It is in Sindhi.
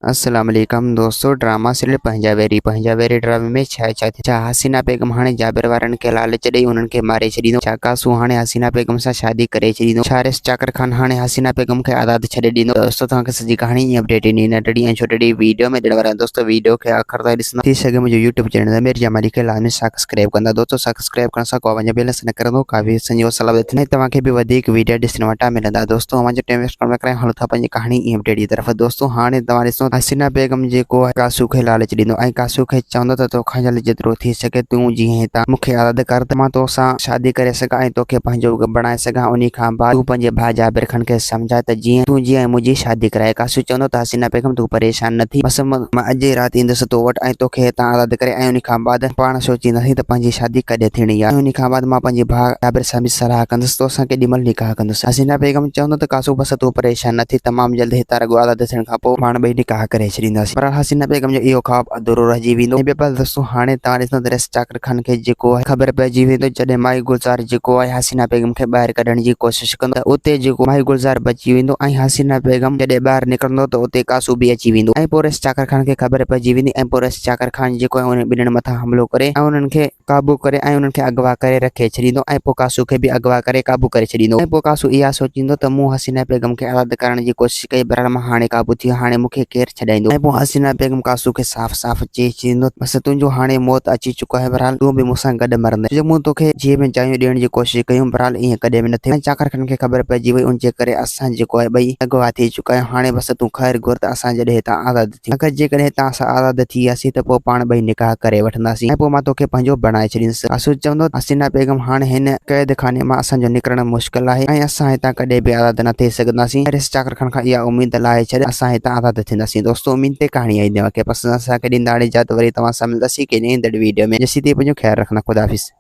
السلام عليڪم دوستو ڊراما سيريل پنهنجا ويري پنهنجا ويري ڊرامي ۾ ڇا ڇا ٿيو ڇا حسينا بيگم هاڻي جابر وارن کي لالچ ڏئي انهن کي ماري ڇڏيندو ڇا قاسو هاڻي حسينا بيگم سان شادي ڪري ڇڏيندو ڇا ريس چاڪر خان هاڻي حسينا بيگم کي آزاد ڇڏي ڏيندو دوستو توهان کي سڄي ڪهاڻي ۽ اپڊيٽ انهي ننڍڙي ۽ ڇوٽڙي ويڊيو ۾ ڏيڻ وارا آهيون دوستو ويڊيو کي آخر تائين ڏسندا ٿي سگهي منهنجو يوٽيوب چينل ضمير جمالي کي لازمي سبسڪرائب ڪندا دوستو سبسڪرائب ڪرڻ سان ڪو اوهان جو بيلنس نه ڪرندو ڪافي اسان جي حوصلا وڌندي ۽ توهان کي به وڌيڪ ويڊيا ڏسڻ وٽان ملندا دوستو اوهان جو ٽائيم ويسٽ ڪونه ڪرايون هلو ٿا پنهنجي ڪهاڻي ۽ اپڊيٽ جي طرف دوستو هاڻي توهان ڏسو حسينا بيگم جيڪو آهي ڪاسو کي لالچ ڏيندو ۽ ڪاسو کي چوندو ته توکان جلد جيترو ٿي سگهي تون جيئن هتان مون کي آزاد ڪر ته مان توسان شادي ڪري سگهان ۽ توکي پنهنجو بڻائي سگهان انهي کان بعد تون پنهنجي ڀاء جابر خان کي سمجهاء ته جيئن تنهنجي ۽ منهنجي شادي ڪرائي ڪاسو چوندو ته حسينا بيگم تون پريشان نه ٿي بس مان اڄ ئي رات ايندس تو وٽ ۽ توکي هتان آزاد ڪري ۽ انهي کان بعد پاڻ سوچينداسين ته پنهنجي شادي ڪڏهن ٿيڻي آهي ۽ انهي کان بعد مان پنهنجي ڀاء جابر سان به صلاح ڪندس توسان ڪيڏي مهل نڪاح ڪندس. حسينه بيگم چوندو ته قاسو بس تون پريشان نه ٿي تمام جلد هتان رڳو آزاد ٿيڻ کان پوء پاڻ ٻئي نڪاح ڪري ڇڏينداسين. بهرحال حسينه بيگم جو اهو خواب اڌورو رهجي ويندو ۽ ٻئي پاسي دوستو هاڻي توهان ڏسندو ته رئيس چاڪر خان کي جيڪو آهي خبر پئجي ويندو جڏهن مائي گلزار جيڪو آهي حسينه بيگم کي ٻاهر ڪڍڻ جي ڪوشش ڪندو ته اتي جيڪو مائي گلزار بچي ويندو ۽ حسينه بيگم جڏهن ٻاهر نڪرندو ته اتي قاسو به اچي ويندو ۽ پوء رئيس چاڪر خان کي خبر پئجي ويندي ۽ پوء رئيس چاڪر خان جيڪو آهي انهن ٻنهين مٿان حملو ڪري ۽ انهن کي قابو ڪري ۽ انهن کي اغوا ڪري رکي ڇڏيندو ۽ پوء قاسو کي به اغوا ڪري قابو ڪري ڇڏيندو ۽ پوء قاسو اها سوچيندو ته مون حسينه بيگم کي آزاد ڪرڻ جي ڪوشش ڪئي بهرحال مان هاڻي قابو ٿي ويو هاڻي مون کي ڪير ڇڏائيندو ۽ پوء حسينه بيگم قاسو کي صاف صاف چئي ڇڏيندو ته بس تنهنجو هاڻي موت اچي چڪو آهي بهرحال تون به مون سان گڏ مرندين ڇو جو مون توکي جيء ۾ جايون ڏيڻ جي ڪوشش ڪيون بهرحال ائين ڪڏهن به نه ٿيو ۽ چاڪر خان کي خبر پئجي وئي ان جي ڪري اسان جيڪو آهي ٻئي اغوا ٿي چڪا آهيون هاڻي بس تون خير گهر ته اسان جڏهن هتان آزاد ٿيون اگر جيڪڏهن هتان اسان آزاد ٿي وياسين ته پوء پاڻ ٻئي نڪاح ڪري وٺنداسين ۽ پوء مان توکي پنهنجو بڻائي ڇڏيندس قاسو چوندو ته حسينه بيگم هاڻي هن قيد خاني مان اسان جو نڪرڻ مشڪل آهي ۽ اسان هتان ڪڏهن به آزاد نه ٿي سگهنداسين ۽ ريس چاڪر خان کان اها اميد لاهي ڇڏ اسان هتان آزاد ٿينداسين دوستو اميد تي ڪهاڻي آئي اوهان کي پسند اسان کي ڏيندا اجازت وري توهان سان ملنداسين ڪنهن ايندڙ ويڊيو ۾ جيسين تائين پنهنجو خيال رکندا خدا حافظ.